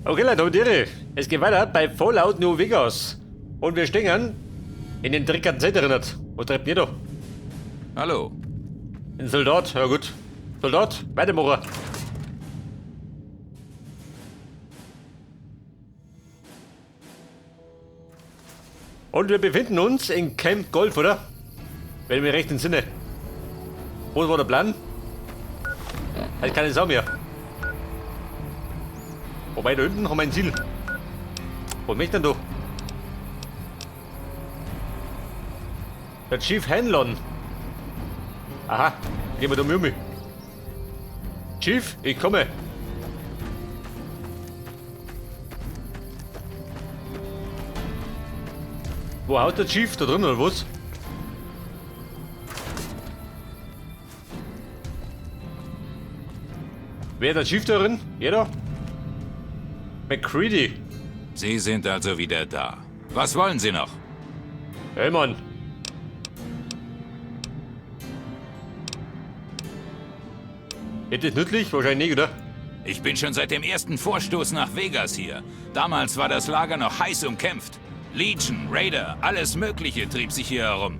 Okay, Leute, und Ehre. Es geht weiter bei Fallout New Vegas. Und wir stehen in den dreckigen Zeit erinnert. Wo treibt ihr da? Hallo. Ein Soldat, ja gut. Soldat, weitermachen. Und wir befinden uns in Camp Golf, oder? Wenn ich mich recht entsinne. Wo war der Plan? Halt keine Sau mehr. Wobei, da hinten haben wir ein Ziel. Wo möchte denn da? Der Chief Hanlon. Aha, gehen wir da mal um. Chief, ich komme. Wo haut der Chief? Da drin oder was? Wer der Chief da drin? Jeder? McCready. Sie sind also wieder da. Was wollen Sie noch? Hey Mann. Wird das nützlich? Wahrscheinlich nicht, oder? Ich bin schon seit dem ersten Vorstoß nach Vegas hier. Damals war das Lager noch heiß umkämpft. Legion, Raider, alles Mögliche trieb sich hier herum.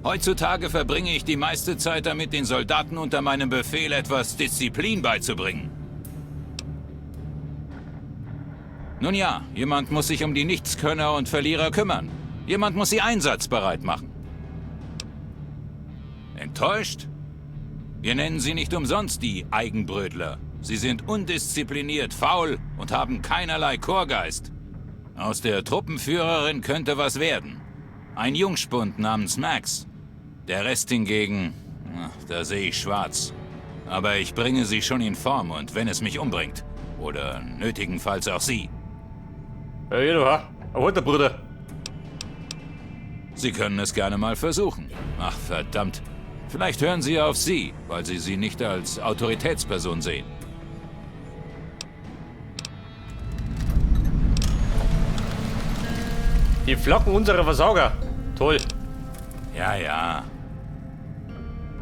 Heutzutage verbringe ich die meiste Zeit damit, den Soldaten unter meinem Befehl etwas Disziplin beizubringen. Nun ja, jemand muss sich um die Nichtskönner und Verlierer kümmern. Jemand muss sie einsatzbereit machen. Enttäuscht? Wir nennen sie nicht umsonst die Eigenbrötler. Sie sind undiszipliniert, faul und haben keinerlei Chorgeist. Aus der Truppenführerin könnte was werden. Ein Jungspund namens Max. Der Rest hingegen, da sehe ich schwarz. Aber ich bringe sie schon in Form und wenn es mich umbringt. Oder nötigenfalls auch sie. Ja, jeder, ha? Ein der Bruder. Sie können es gerne mal versuchen. Ach, verdammt. Vielleicht hören Sie auf Sie, weil Sie sie nicht als Autoritätsperson sehen. Die Flocken unserer Versorger. Toll. Ja, ja.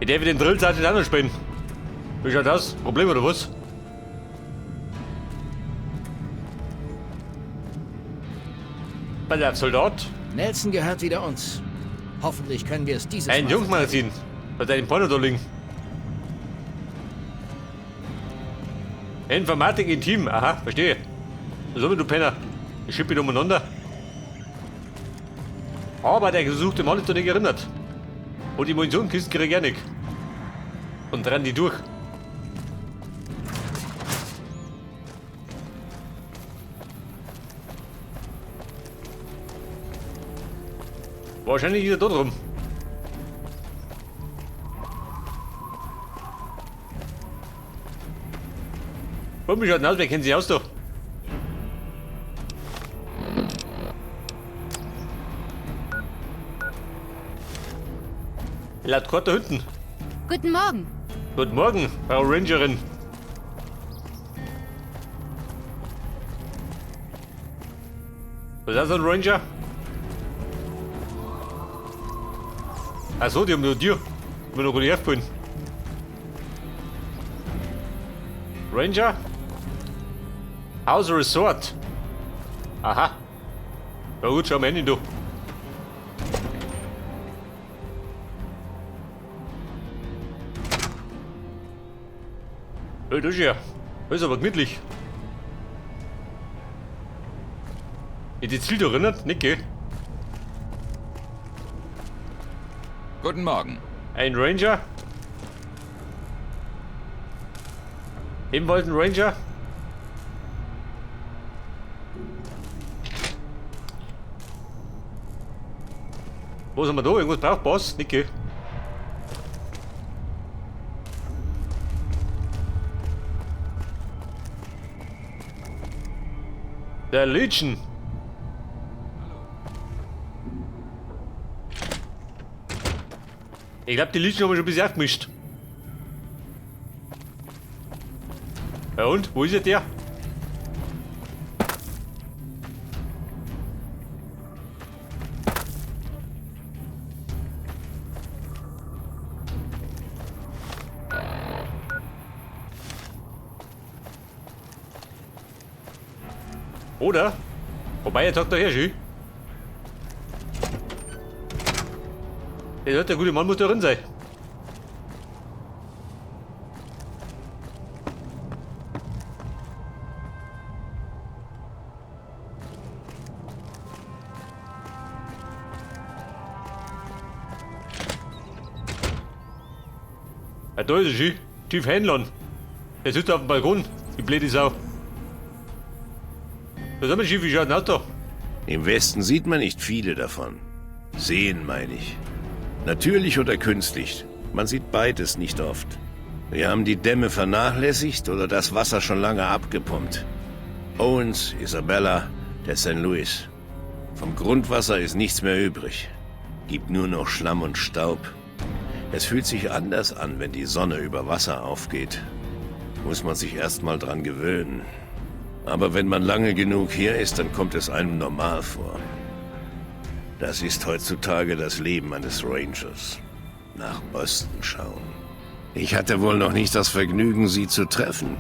Ich darf den Drill nicht auch noch spielen. Wie schaut das? Problem oder was? Pass auf, Soldat. Nelson gehört wieder uns. Hoffentlich können wir es dieses Ein Mal. Jungsmagazin. Bei deinem Porno da liegen. Informatik intim. Aha, verstehe. So wie du Penner. Ich schieb ihn umeinander. Aber der gesuchte Mann ist doch nicht erinnert. Und die Munitionskisten krieg ich auch nicht. Und renn die durch. Wahrscheinlich ist er da drum. Und wie schaut denn aus? Wer kennt sich aus da? Laut Kurt da hinten. Guten Morgen. Guten Morgen, Frau Rangerin. Was ist das, ein Ranger? Achso, die haben nur dir. Ich bin noch nicht aufgefallen. Ranger? House Resort. Aha. Na gut, schau mal hin, du. Hey, das ist ja. Das ist aber gemütlich. In die Ziel erinnert, nicht, gell? Guten Morgen. Ein Ranger. Ebenfalls ein Ranger. Was haben wir da? Irgendwas braucht Boss? Nicht, gell? Der Legion. Ich glaube, die Legion haben wir schon ein bisschen aufgemischt. Ja und? Wo ist er der? Oder? Wobei, jetzt sagt er her, schön. Der, der gute Mann muss da drin sein. Ja, da ist er schön. Tief Hanlon. Der sitzt auf dem Balkon, die blöde Sau. Da ist aber schief, wie schaut denn aus da? Im Westen sieht man nicht viele davon. Seen, meine ich. Natürlich oder künstlich. Man sieht beides nicht oft. Wir haben die Dämme vernachlässigt oder das Wasser schon lange abgepumpt. Owens, Isabella, der St. Louis. Vom Grundwasser ist nichts mehr übrig. Gibt nur noch Schlamm und Staub. Es fühlt sich anders an, wenn die Sonne über Wasser aufgeht. Muss man sich erst mal dran gewöhnen. Aber wenn man lange genug hier ist, dann kommt es einem normal vor. Das ist heutzutage das Leben eines Rangers. Nach Osten schauen. Ich hatte wohl noch nicht das Vergnügen, Sie zu treffen.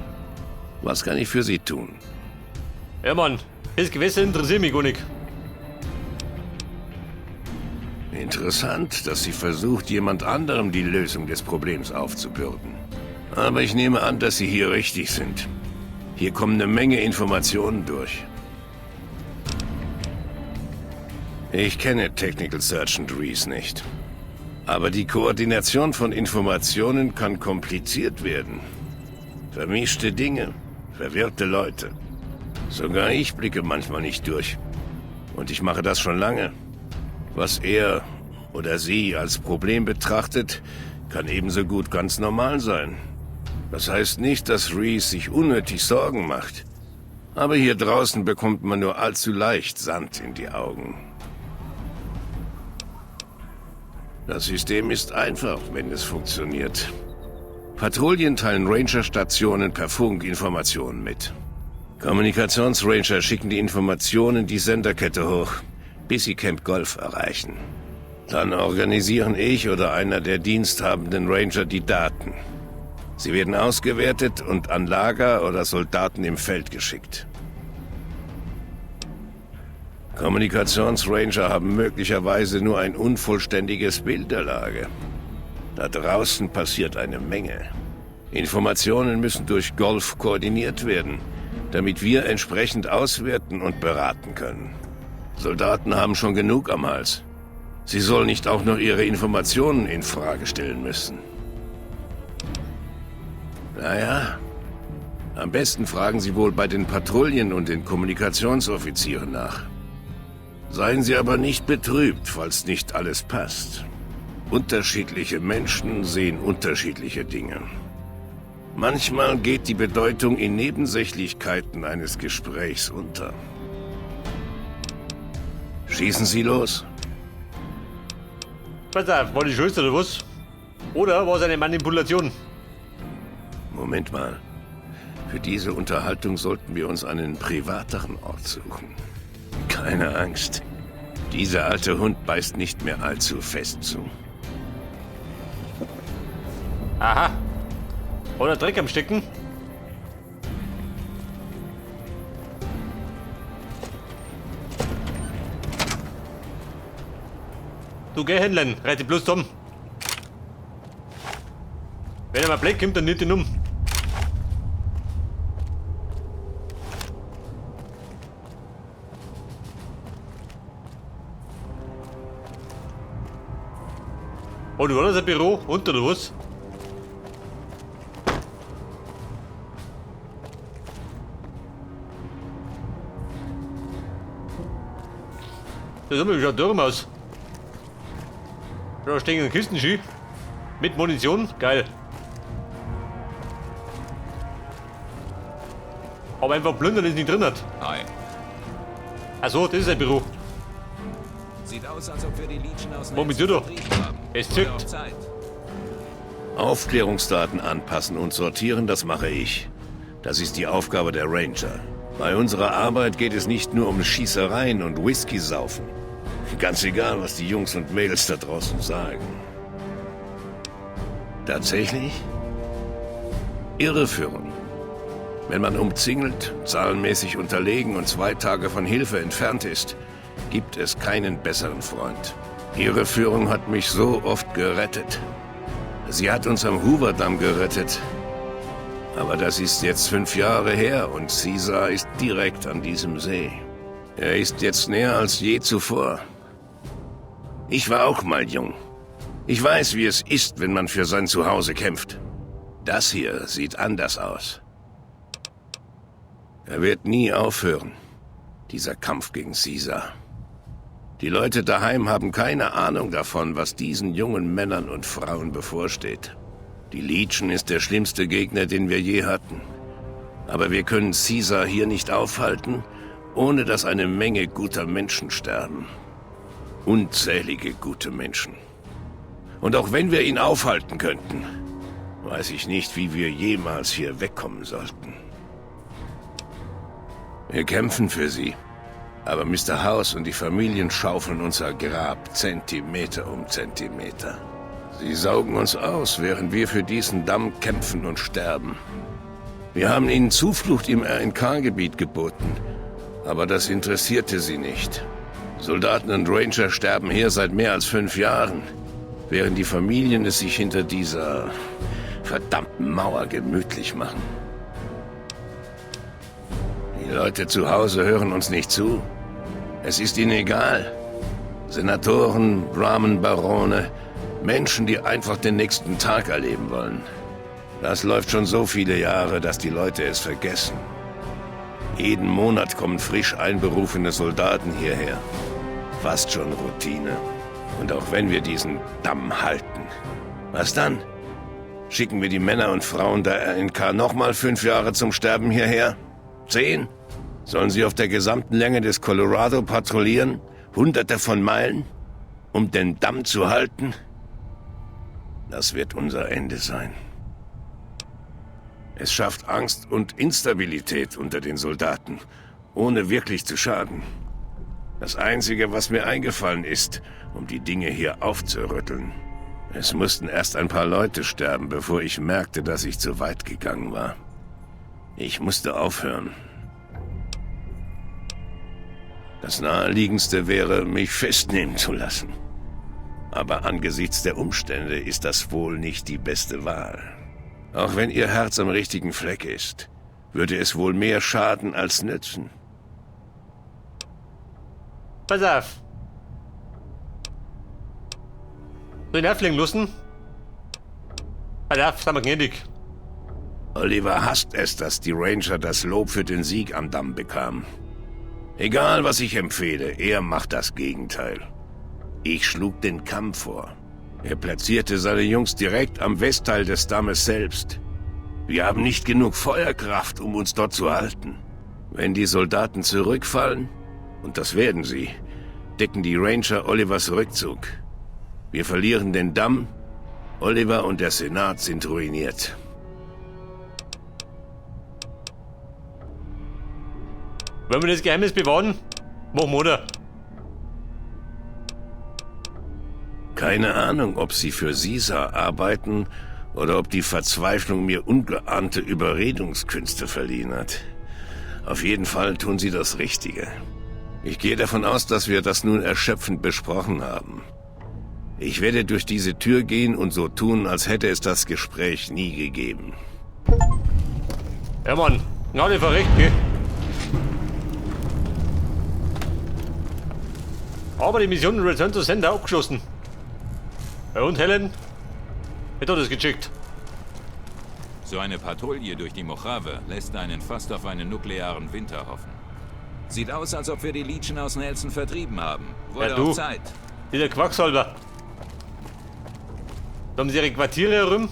Was kann ich für Sie tun? Ja, Mann, das Gewässer interessiert mich gar nicht. Interessant, dass sie versucht, jemand anderem die Lösung des Problems aufzubürden. Aber ich nehme an, dass Sie hier richtig sind. Hier kommen eine Menge Informationen durch. Ich kenne Technical Sergeant Reese nicht. Aber die Koordination von Informationen kann kompliziert werden. Vermischte Dinge, verwirrte Leute. Sogar ich blicke manchmal nicht durch. Und ich mache das schon lange. Was er oder sie als Problem betrachtet, kann ebenso gut ganz normal sein. Das heißt nicht, dass Reese sich unnötig Sorgen macht. Aber hier draußen bekommt man nur allzu leicht Sand in die Augen. Das System ist einfach, wenn es funktioniert. Patrouillen teilen Ranger-Stationen per Funk Informationen mit. Kommunikationsranger schicken die Informationen die Senderkette hoch, bis sie Camp Golf erreichen. Dann organisieren ich oder einer der diensthabenden Ranger die Daten. Sie werden ausgewertet und an Lager oder Soldaten im Feld geschickt. Kommunikationsranger haben möglicherweise nur ein unvollständiges Bild der Lage. Da draußen passiert eine Menge. Informationen müssen durch Golf koordiniert werden, damit wir entsprechend auswerten und beraten können. Soldaten haben schon genug am Hals. Sie sollen nicht auch noch ihre Informationen in Frage stellen müssen. Naja, am besten fragen Sie wohl bei den Patrouillen und den Kommunikationsoffizieren nach. Seien Sie aber nicht betrübt, falls nicht alles passt. Unterschiedliche Menschen sehen unterschiedliche Dinge. Manchmal geht die Bedeutung in Nebensächlichkeiten eines Gesprächs unter. Schießen Sie los. Pass auf, war die Schwester oder was? Oder war es eine Manipulation? Moment mal. Für diese Unterhaltung sollten wir uns einen privateren Ort suchen. Keine Angst. Dieser alte Hund beißt nicht mehr allzu fest zu. Aha. Oder Dreck am Stecken? Du geh, Händlein, reit dich bloß zusammen. Wenn er mal Blick kommt, dann nimmt ihn um. Oh, du war das ein Büro? Unter oder was? Das sieht schon Turm aus. Da stehen Kisten Ski. Mit Munition. Geil. Aber einfach plündern ist nicht drin hat. Hi. Achso, das ist ein Büro. Sieht aus, als ob wir die Legion aus Moment, Nelson du da. vertrieben haben. Es Wurde zückt. auch Zeit. Aufklärungsdaten anpassen und sortieren, das mache ich. Das ist die Aufgabe der Ranger. Bei unserer Arbeit geht es nicht nur um Schießereien und Whisky-Saufen. Ganz egal, was die Jungs und Mädels da draußen sagen. Tatsächlich? Irreführung. Wenn man umzingelt, zahlenmäßig unterlegen und 2 Tage von Hilfe entfernt ist, gibt es keinen besseren Freund. Ihre Führung hat mich so oft gerettet. Sie hat uns am Hoover-Damm gerettet. Aber das ist jetzt 5 Jahre her und Caesar ist direkt an diesem See. Er ist jetzt näher als je zuvor. Ich war auch mal jung. Ich weiß, wie es ist, wenn man für sein Zuhause kämpft. Das hier sieht anders aus. Er wird nie aufhören, dieser Kampf gegen Caesar. Die Leute daheim haben keine Ahnung davon, was diesen jungen Männern und Frauen bevorsteht. Die Legion ist der schlimmste Gegner, den wir je hatten. Aber wir können Caesar hier nicht aufhalten, ohne dass eine Menge guter Menschen sterben. Unzählige gute Menschen. Und auch wenn wir ihn aufhalten könnten, weiß ich nicht, wie wir jemals hier wegkommen sollten. Wir kämpfen für sie. Aber Mr. House und die Familien schaufeln unser Grab Zentimeter um Zentimeter. Sie saugen uns aus, während wir für diesen Damm kämpfen und sterben. Wir haben ihnen Zuflucht im RNK-Gebiet geboten, aber das interessierte sie nicht. Soldaten und Ranger sterben hier seit mehr als 5 Jahren, während die Familien es sich hinter dieser verdammten Mauer gemütlich machen. Die Leute zu Hause hören uns nicht zu. Es ist ihnen egal. Senatoren, Brahmin-Barone, Menschen, die einfach den nächsten Tag erleben wollen. Das läuft schon so viele Jahre, dass die Leute es vergessen. Jeden Monat kommen frisch einberufene Soldaten hierher. Fast schon Routine. Und auch wenn wir diesen Damm halten. Was dann? Schicken wir die Männer und Frauen der RNK nochmal 5 Jahre zum Sterben hierher? 10? Sollen sie auf der gesamten Länge des Colorado patrouillieren? Hunderte von Meilen? Um den Damm zu halten? Das wird unser Ende sein. Es schafft Angst und Instabilität unter den Soldaten, ohne wirklich zu schaden. Das Einzige, was mir eingefallen ist, um die Dinge hier aufzurütteln. Es mussten erst ein paar Leute sterben, bevor ich merkte, dass ich zu weit gegangen war. Ich musste aufhören. Das Naheliegendste wäre, mich festnehmen zu lassen. Aber angesichts der Umstände ist das wohl nicht die beste Wahl. Auch wenn Ihr Herz am richtigen Fleck ist, würde es wohl mehr schaden als nützen. Pass auf. So ihn auffliegen lassen? Pass auf, sind wir gnädig. Oliver hasst es, dass die Ranger das Lob für den Sieg am Damm bekamen. Egal, was ich empfehle, er macht das Gegenteil. Ich schlug den Kamm vor. Er platzierte seine Jungs direkt am Westteil des Dammes selbst. Wir haben nicht genug Feuerkraft, um uns dort zu halten. Wenn die Soldaten zurückfallen, und das werden sie, decken die Ranger Olivers Rückzug. Wir verlieren den Damm, Oliver und der Senat sind ruiniert. Wollen wir das Geheimnis bewahren? Machen wir, oder? Keine Ahnung, ob sie für Caesar arbeiten oder ob die Verzweiflung mir ungeahnte Überredungskünste verliehen hat. Auf jeden Fall tun sie das Richtige. Ich gehe davon aus, dass wir das nun erschöpfend besprochen haben. Ich werde durch diese Tür gehen und so tun, als hätte es das Gespräch nie gegeben. Ja, Mann. Gnade verrecht, gell? Aber die Mission Return to Sender abgeschlossen. Ja, und Helen? Wer hat das gecheckt? So eine Patrouille durch die Mojave lässt einen fast auf einen nuklearen Winter hoffen. Sieht aus, als ob wir die Legion aus Nelson vertrieben haben. Wurde Ja, du. auch Zeit. Dieser Quacksalber. Da haben sie ihre Quartiere herum.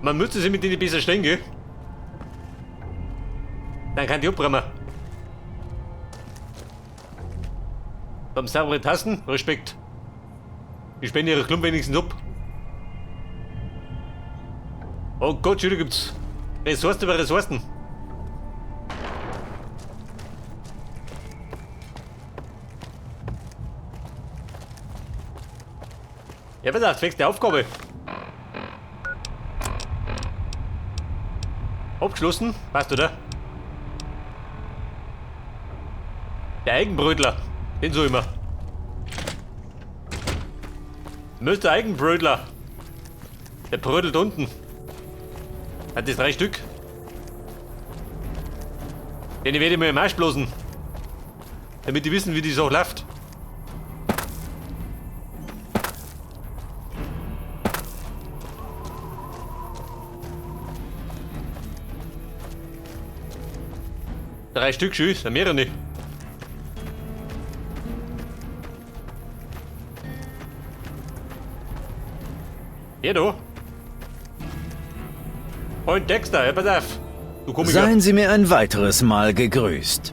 Man müsste sie mit denen besser stehen, gell? Dann kann die abräumen. Da haben saubere Tassen, Respekt. Die spenden ihre Klump wenigstens ab. Oh Gott, schon gibt's Ressourcen über Ressourcen. Ja, pass auf, zwecks der Aufgabe. Abgeschlossen, passt, oder? Der Eigenbrötler, den so immer. Mr. Eigenbrötler. Der brödelt unten. Hat das 3 Stück. Den werde ich mir im Arsch bloßen. Damit die wissen, wie die Sache läuft. 3 Stück, schön, sind mehrere. Hier, du. Freund Dexter, ja, pass auf. Du Komiker. Seien Sie mir ein weiteres Mal gegrüßt.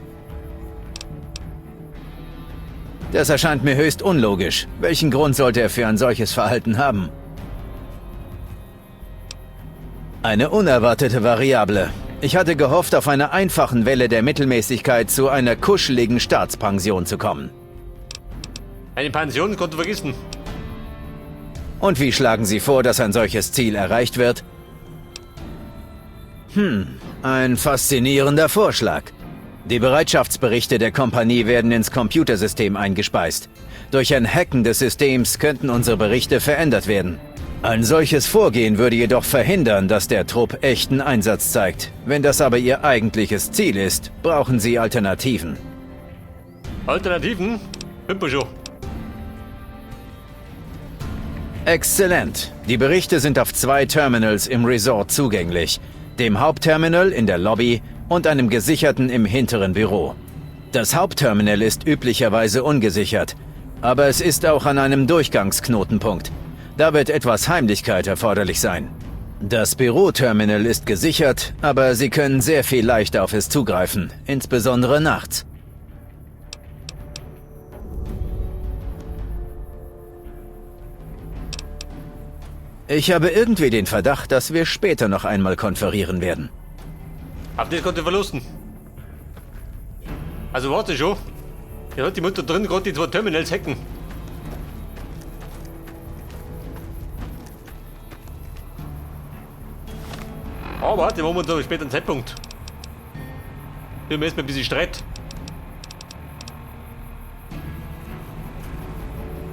Das erscheint mir höchst unlogisch. Welchen Grund sollte er für ein solches Verhalten haben? Eine unerwartete Variable. Ich hatte gehofft, auf einer einfachen Welle der Mittelmäßigkeit zu einer kuscheligen Staatspension zu kommen. Eine Pension konnte vergessen. Und wie schlagen Sie vor, dass ein solches Ziel erreicht wird? Ein faszinierender Vorschlag. Die Bereitschaftsberichte der Kompanie werden ins Computersystem eingespeist. Durch ein Hacken des Systems könnten unsere Berichte verändert werden. Ein solches Vorgehen würde jedoch verhindern, dass der Trupp echten Einsatz zeigt. Wenn das aber Ihr eigentliches Ziel ist, brauchen Sie Alternativen. Alternativen? Finden wir schon. Exzellent. Die Berichte sind auf 2 Terminals im Resort zugänglich. Dem Hauptterminal in der Lobby und einem gesicherten im hinteren Büro. Das Hauptterminal ist üblicherweise ungesichert, aber es ist auch an einem Durchgangsknotenpunkt. Da wird etwas Heimlichkeit erforderlich sein. Das Büroterminal ist gesichert, aber Sie können sehr viel leichter auf es zugreifen, insbesondere nachts. Ich habe irgendwie den Verdacht, dass wir später noch einmal konferieren werden. Auf das konnte ich verlusten. Also warte schon. Hier hat die Mutter drin gerade die 2 Terminals hacken. Aber den machen wir uns später einen Zeitpunkt. Wir haben erstmal ein bisschen Streit.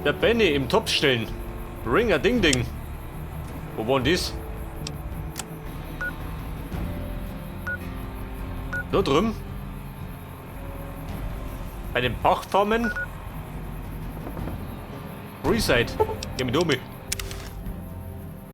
Der Benny im Topf stellen. Ringer Ding Ding. Wo war denn das? Da drüben. Bei den Pachtfarmen. Freeside. Geh mit um.